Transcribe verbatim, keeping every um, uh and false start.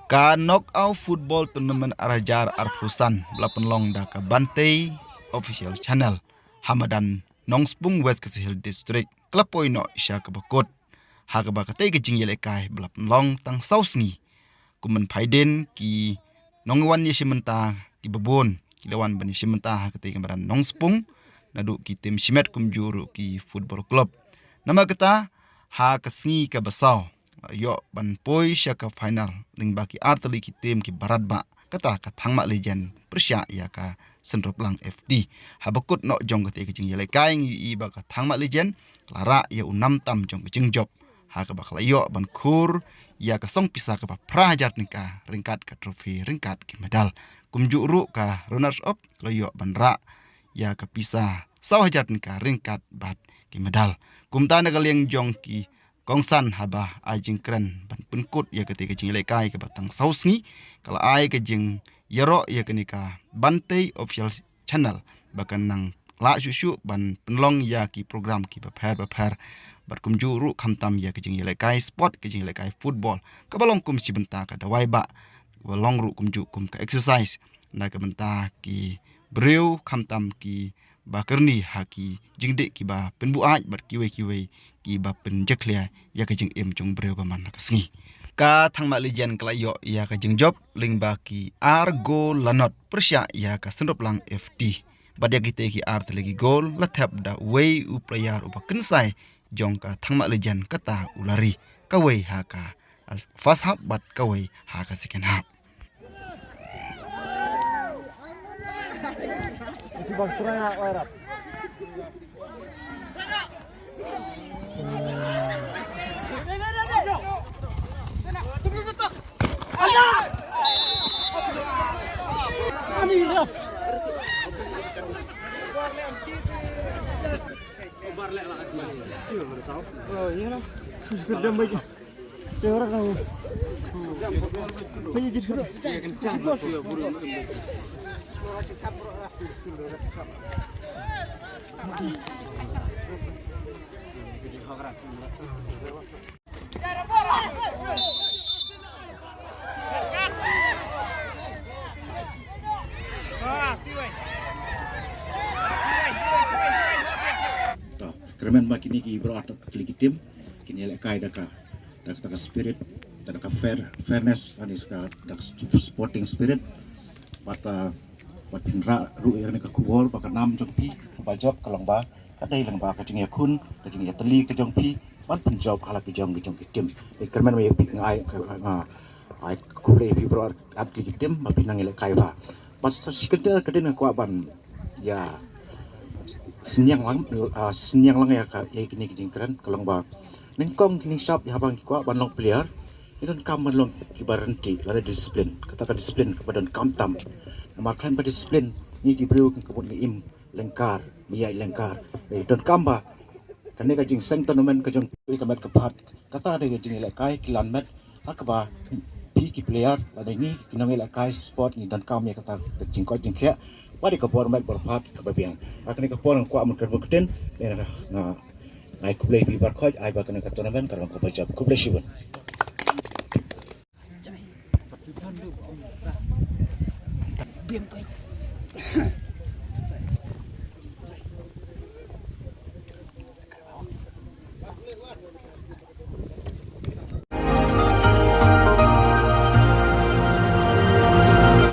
Ka Knockout Football Tournament ar hajar arphew san ba la pynlong da ka Bantei Official Channel ha madan Nongspung, West Khasi Hills District, ka la poi noh sha kaba kut ha kaba katei ka jingïalehkai ba la pynlong tang saw sngi. Kum ban phaidien, ki nongwan ïashim bynta kiba bun ki la wan ban ïashim bynta ha katei ka madan Nongspung, naduh ki tim shimet kumjuh ruh ki football club. Namar kata, ha ka sngi kaba saw, ïoh ban poi sha ka final lyngba ki artylli ki tim kiba radbah, kata ka Thangmah Legend pyrshah ïa ka Synroplang F D. Haba kut noh jong katei ka jingïalehkai ngi ïohi ba ka Thangmah Legend ka la rah ïa u namtam jong ka jingjop, ha kaba ka la ïoh ban khur ïa ka song pisa kaba phra hajar tyngka ryngkat ka trophy ryngkat ki medal. Kumjuh ruh ka runners up ka la ïoh ban rah ïa ka pisa saw hajar tyngka ryngkat bad ki medal. Kumta, na ka liang jong ki kongsan, haba ai jingkren ban pynkut ïa katei ka jingïalehkai kaba tang saw sngi, ka la ai ka jingïaroh ïa kane ka Bantei Official Channel ba kan nang lah shuh shuh ban pynlong ïa ki program kiba pher ba pher, bad kumjuh ruh khamtam ïa ka jingïalehkai sport, ka jingïalehkai football kaba long kum shi bynta ka dawai bah, kaba long ruh kumjuh kum ka exercise na ka bynta ki briew, khamtam kiba kyrni ha ki jingdih kiba pynbuaid bad kiwei kiwei kiba pynjakhlia ïa ka jingim jong briew ba man la ka sngi. Ka Thangmah Legend ka la ïoh ïa ka jingjop lyngba ki ar gol la not pyrshah ïa ka Synroplang F D. Bad ïa kitei ki artylli ki gol la thep da uwei u player uba kynsai jong ka Thangmah Legend, kata u Lari, kawei ha ka first half bad kawei ha ka second half. To, kyrmen ba kine ki baroh artylli ki team kin ïalehkai da ka, da ka, da ka spirit, da ka fair, fairness, ani ska da ka sporting spirit. Bad, uh, bad pynrah ruh ïa kane ka khubor ba ka nam jong phi kaba jop ka long ba ka dei lyngba ka jingïakhun, ka jingïatylli ka jong phi ban pynjop ha la ki jong ki jong ki team. Te kyrmen ba ïa phi, nga ai, nga ai khublei ïa phi baroh artylli ki team ba phi nang ïalehkai bha. Bad sa shi kyntien ka dei nga kwah ban ïa synñiang lang, ah, synñiang lang ïa ka, ïa kine ki jingkren ka long ba nyngkong ki nongshop ïa haba ngi kwah ban long player, ngi donkam ban long kiba ryntih lane discipline. Kata ka discipline kaba donkam tam. Namar khlem ka discipline, ngi ki briew kin kynmaw ngi im lyngkar, ngi ïaid lyngkar. Ngi donkam ba kane ka jingseng tournament ka jong phi ka met ka phad, kata dei ka jingïalehkai kilan met ha kaba phi ki player lane ngi ki nongïalehkai sport ngi donkam ïa kata ka jingkoit jingkhiah. Wat ïa ka por met bor phad kaba biang. Ha kane ka por nga kwah ban kyrpad ktien, nga, nga ai khublei phi baroh, ai ba kane ka tournament ka long kaba jop. Khublei shibun.